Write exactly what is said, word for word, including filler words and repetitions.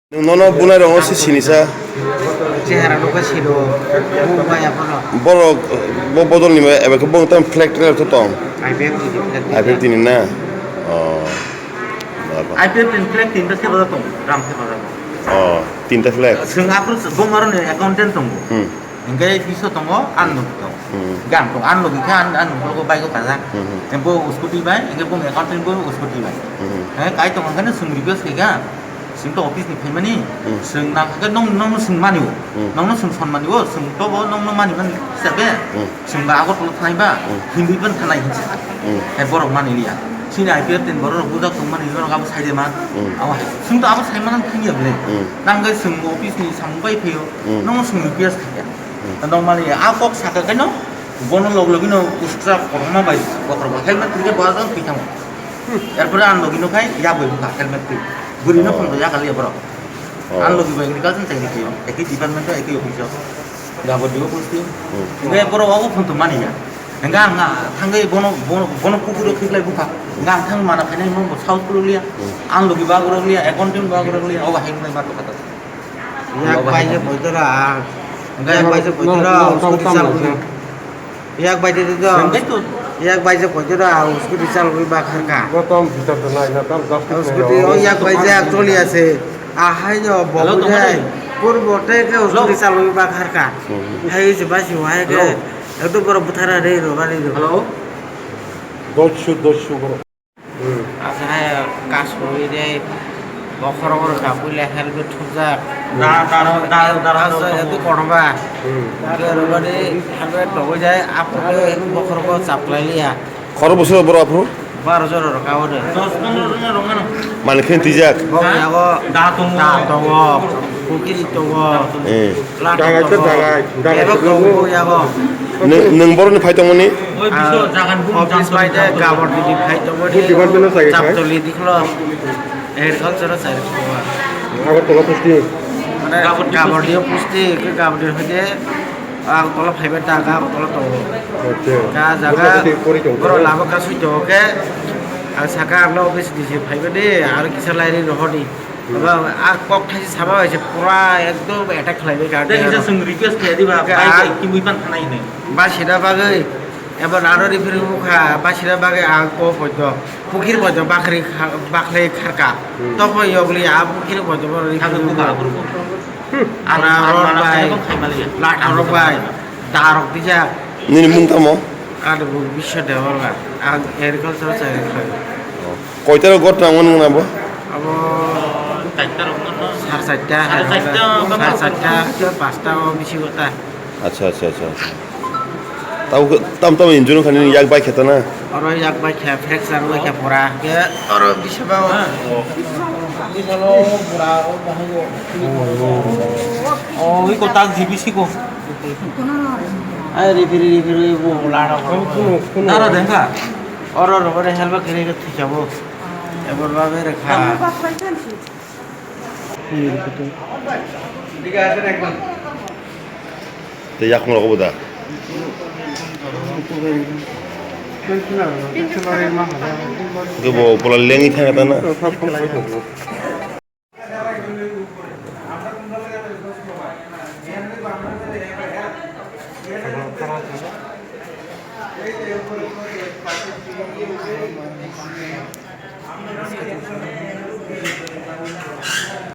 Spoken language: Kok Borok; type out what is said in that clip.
Nwng nono bunai rok se sini sa. Chehara nukha siro, bu maya phano. Borok bo bodol ni eba khe bong tam flag trailer to tong. I P F T ni flag. I P F T ni na? Oh. I P F T ni flag tinta se bada tong, ram se bada. Oh, tinta flag. Seng aphuru bong aro ni accountant tongo. Hmm. Hingke biso tongo, ang logi tongo. Hmm. Hingke ang tongo, ang logi khe ang, ang logi bike o kajak. Hmm. Hingke bo scooty bai, hingke bo accountant bo scooty bai. Hmm. Hingke kai tongo hingke seng request khe kha. Sing to office ni phaimani, hmm, sing na khe nong, nong sing mani o. Hmm. Nong no sing son mani o, sing to bo nong no mani mani sabe. Hmm. Sing ba Agartala thanai ba, hmm, hindi ban thanai hinsa. Hmm. Hai borok mani liya. Sini I P F tin borok rok bujak tong mani borok abo sai de man. Hmm. Abo hai. Sing to abo sai man thang ya ble. Hmm. Nang gai sing office ni samung bai phaio. Hmm. Nong no sing request khe. Hmm. Nong mani a kok saka khe no, bono log logino uskra korma bai, bokhorok helmet khe bo jang pitang. Hmm. Erpore ang logino khai ya bai buka helmet khe. Buri no, oh, phone ya kali borok. Oh. Ang logi bai agriculture tei ni khe, eki department to eki office o. Gabor dibo posti. Hmm. Ngai borok abo phone to mani ya. Ngai ang thangwi bono, bono, bono kuku do khiklai bukha. Ngai ang thang mana khainai mo south pro liya. Hmm. Ang logi ba gro liya, accountant ba gro liya, oba hai nai ma to kata. Yak bai je poito ra. Yak bai je poito ra, scooty chal ui. Yak bai je to. Yak bai je poito ra, scooty chal ui ba kharka. Scooty o yak bai je actually ase. Ahai jo bo bujai. Purbo te ke scooty chal ui ba kharka. Hai je ba si wai ke. Ekdom boro buthara re ro gari ro. Hello. Dochu, dochu boro. Hmm. Asa hai kasui de bokhorok rok kapui le helmet thupjak. Da, da, da, da, da, asa da, etu kono ba. Hmm. Ke rogani helmet togoi jai, aphuru ke bokhorok chaplai liya. Khoro bosor boro aphuru? Baro jora rok abo de. Dos pondro jona rok ano. Mani khe twijak. Bo yago da tongo. Da tongo. Pukiri tongo. Eh. Dagai to dagai, dagai to dagai. Nwng, nwng boroni phai tongmani? Oi, biso jagan bum office bai de gabor didi phai tongmani. Bum department o sai khai? Chaptoli diklo. Agriculture o sai tongma. Agartala posti. Mane gabor di posti, ke gabor di hoide. Ang tola phaiba ta, ang tola tongo. Acha. Ka jaga. Boro lama kasui tongo ke. Ang saka ang no office disi phaiba de, aro kisa lairi rohodi. Aba, a kok thaisi sama bai se pura ekdom attack khlai bai ka. Tei kisa chwng request khlai di ba, bai bai kimui pan thanai hinwi. Ba sida bagwi, eba naro referee bukha, ba sida bagwi ang kok poito, pukhir poito bakri kha-, bakhlai kharka. Hmm. Tokbo yogli a pukhir poito bo referee bukha. Ana rod bai, lat arok bai, darok dija. Nini mung tamo? Ani mung Biswa Debbarma, ang agriculture chai khlai. Koita rok gotna wngmani wngna bo? Abo sar charta, sar charta, sar charta, pasta o bisi gota. Acha, acha, acha, acha. Tamo, tamo, tamo injury khani yak bai kheta na? Oro yak bai khe, fracture bai khe pura. Ke oro bisa ba. O, iko tak jibisi ko. Ai, referee, referee, bo lana ko. Dara dengka. Oro, oro, oro, helmet kiri ke thikabo. Ebor ba bere kha. Te yakung rogo bo da. Ke bo pola lengi thang ta na.